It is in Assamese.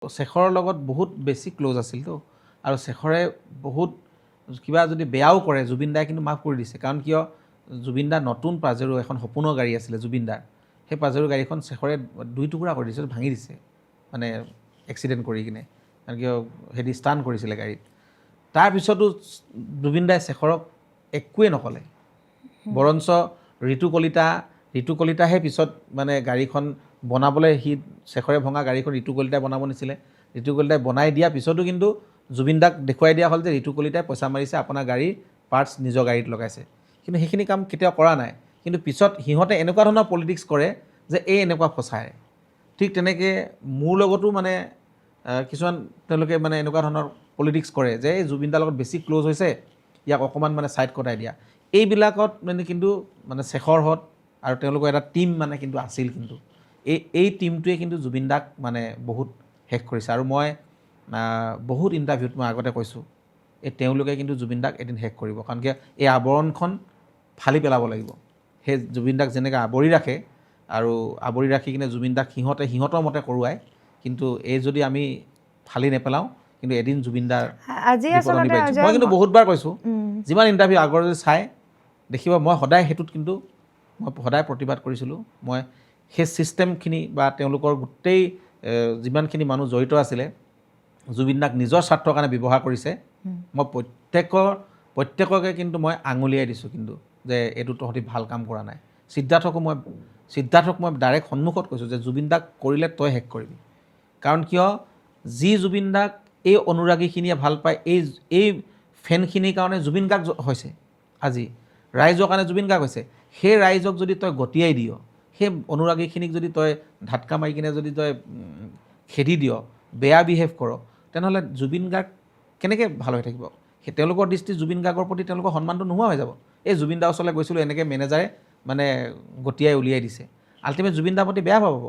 শেখৰৰ লগত বহুত বেছি ক্ল'জ আছিলতো, আৰু শেখৰে বহুত কিবা যদি বেয়াও কৰে, জুবিন দাই কিন্তু মাফ কৰি দিছে। কাৰণ কিয়, জুবিন দা নতুন পাজেৰো এখন সপোনৰ গাড়ী আছিলে জুবিন দাৰ, সেই পাজেৰো গাড়ীখন শেখৰে দুই টুকুৰা কৰি দিছে, ভাঙি দিছে, মানে এক্সিডেণ্ট কৰি কিনে। কাৰণ কিয়, হেৰি ষ্টান কৰিছিলে গাড়ীত। তাৰপিছতো জুবিন দাই শেখৰক একোৱে নক'লে, বৰঞ্চ ঋতু কলিতা, ঋতু কলিতাহে পিছত মানে গাড়ীখন বনাবলৈ, সি শেখৰে ভঙা গাড়ীখন ঋতু কলিতাই বনাব নিছিলে। ঋতু কলিতাই বনাই দিয়াৰ পিছতো কিন্তু জুবিন দাক দেখুৱাই দিয়া হ'ল যে ঋতু কলিতাই পইচা মাৰিছে, আপোনাৰ গাড়ীৰ পাৰ্টছ নিজৰ গাড়ীত লগাইছে। কিন্তু সেইখিনি কাম কেতিয়াও কৰা নাই। কিন্তু পিছত সিহঁতে এনেকুৱা ধৰণৰ পলিটিক্স কৰে যে এই এনেকুৱা ফচায়। ঠিক তেনেকৈ মোৰ লগতো মানে কিছুমান তেওঁলোকে মানে এনেকুৱা ধৰণৰ পলিটিক্স কৰে যে এই জুবিন দাৰ লগত বেছি ক্ল'জ হৈছে, ইয়াক অকণমান মানে ছাইড কটাই দিয়া। এইবিলাকত মানে কিন্তু মানে শেখৰহঁত আৰু তেওঁলোকৰ এটা টীম মানে কিন্তু আছিল, কিন্তু এই টীমটোৱে কিন্তু জুবিন দাক মানে বহুত শেষ কৰিছে। আৰু মই বহুত ইণ্টাৰভিউত মই আগতে কৈছোঁ, এই তেওঁলোকে কিন্তু জুবিন দাক এদিন শেষ কৰিব। কাৰণ কিয়, এই আৱৰণখন ফালি পেলাব লাগিব। সেই জুবিন দাক যেনেকৈ আৱৰি ৰাখে আৰু আৱৰি ৰাখি কিনে জুবিন দাক সিহঁতে সিহঁতৰ মতে কৰোৱায়, কিন্তু এই যদি আমি ফালি নেপেলাওঁ, কিন্তু এদিন জুবিন দাৰ আজি বিপদ আচলতে অনিবাৰ্য। অজয়, মই কিন্তু বহুতবাৰ কৈছোঁ, যিমান ইণ্টাৰভিউ আগৰ যদি চাই দেখিব, মই সদায় সেইটোত কিন্তু মই সদায় প্ৰতিবাদ কৰিছিলোঁ। মই সেই ছিষ্টেমখিনি বা তেওঁলোকৰ গোটেই যিমানখিনি মানুহ জড়িত আছিলে, জুবিন দাক নিজৰ স্বাৰ্থৰ কাৰণে ব্যৱহাৰ কৰিছে, মই প্ৰত্যেককে কিন্তু মই আঙুলিয়াই দিছোঁ কিন্তু যে এইটো তহঁতি ভাল কাম কৰা নাই। সিদ্ধাৰ্থক মই ডাইৰেক্ট সন্মুখত কৈছোঁ যে জুবিন দাক কৰিলে তই শেষ কৰিবি। কাৰণ কিয়, যি জুবিন দাক এই অনুৰাগীখিনিয়ে ভাল পায়, এই ফেনখিনিৰ কাৰণে জুবিন গাৰ্গ হৈছে, আজি ৰাইজৰ কাৰণে জুবিন গাৰ্গ হৈছে, সেই ৰাইজক যদি তই গতিয়াই দিয়, সেই অনুৰাগীখিনিক যদি তই ধাক্কা মাৰি কিনে যদি তই খেদি দিয়, বেয়া বিহেভ কৰ, তেনেহ'লে জুবিন গাৰ্গ কেনেকৈ ভাল হৈ থাকিব? সেই তেওঁলোকৰ দৃষ্টিত জুবিন গাৰ্গৰ প্ৰতি তেওঁলোকৰ সন্মানটো নোহোৱা হৈ যাব। এই জুবিন দাৰ ওচৰলৈ গৈছিলোঁ, এনেকৈ মেনেজাৰে মানে গতিয়াই উলিয়াই দিছে, আল্টিমেট জুবিন দাৰ প্ৰতি বেয়া ভাব হ'ব।